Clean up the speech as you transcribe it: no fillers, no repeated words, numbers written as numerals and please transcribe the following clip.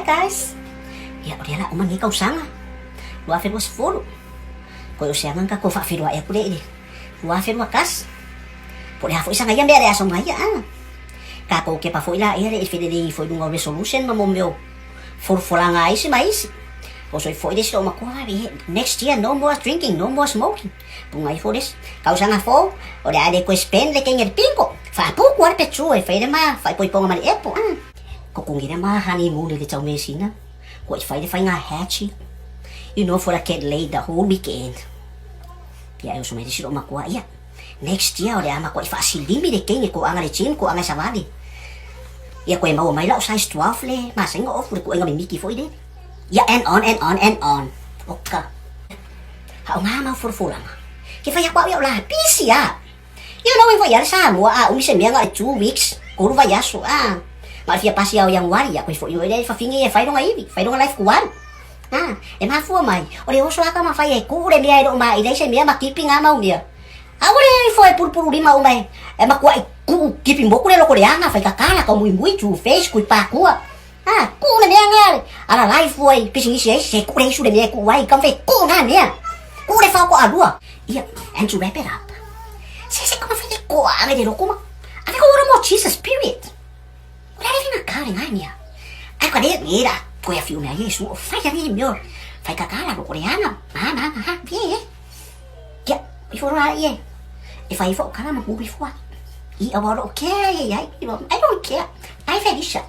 guys. Ia, o lea o le a uma lenei tausaga, 2020. Koe o se aga na tatou faafeiloai atu lea i le 2021. Po o le a foi saga ia mea o le a soga ia a. Tatou kepa foi laia le i felelei ifo i luga o resolution ma mo mea o folafolaga a isi ma isi. Oso ifo foi le isi loomatua, next year no more drinking, no more smoking. Puga ifo le isi. Tausaga fou, o le a le toe spend le kenge le pingo. Faaputu lava le petrol e fai le ma faaipoipoga ma le epo. Totogi le ma honeymoon i le taumeasina, kua i fai le faiga hatch ia. You know for the get laid the whole weekend. Ia e oso mai le isi loomatua, ia, next year o le a matuai faasilimi le teine toaga le gym toaga e savali. Ia toe maua mai lau size 12 le masani ona ofu le tuuaiga mimiti foi lele. Ia and on and on and on. Oka. Haoga mau folafolaga. Ke fai atu au ia o la pisi a. You know e foi a le Samoa a umi se mea na o le 2 weeks, 3 vaiaso a. Na o le fia pasi ao Ianuari ia koe foi oe le fafine e fai lona ivi, fai lona life kualu. A, e mafua mai, o le oso aka ma fai e kuu le mea e loo maila i se mea ma kipi nga mau mea. Aua le ifo e pulupulu lima uma e, e makuai kuu kipi moku le loko leaga fai kakala ka muimui two face kui pakua. A, kuu le mea nga ala life ai pisinisi ai se kuu le isu le mea e kuu ai kam fe kuu na mea. Kuu le fao ko alua. Ia, and to wrap it up. Se se koma fai le koa ave le loko ma. Ave ko ora mo Jesus period. O le ale ka le ngai mea. Ai ka le ngira ko ya fiu mea Yesu o fai ya ni meo. Fai kakala loko leaga. Ma ma ma ye. Ia, ifo la ie. E fai ifo kala ma movie fua. I awa ro care ye ai. I don't care. Bye, Felicia.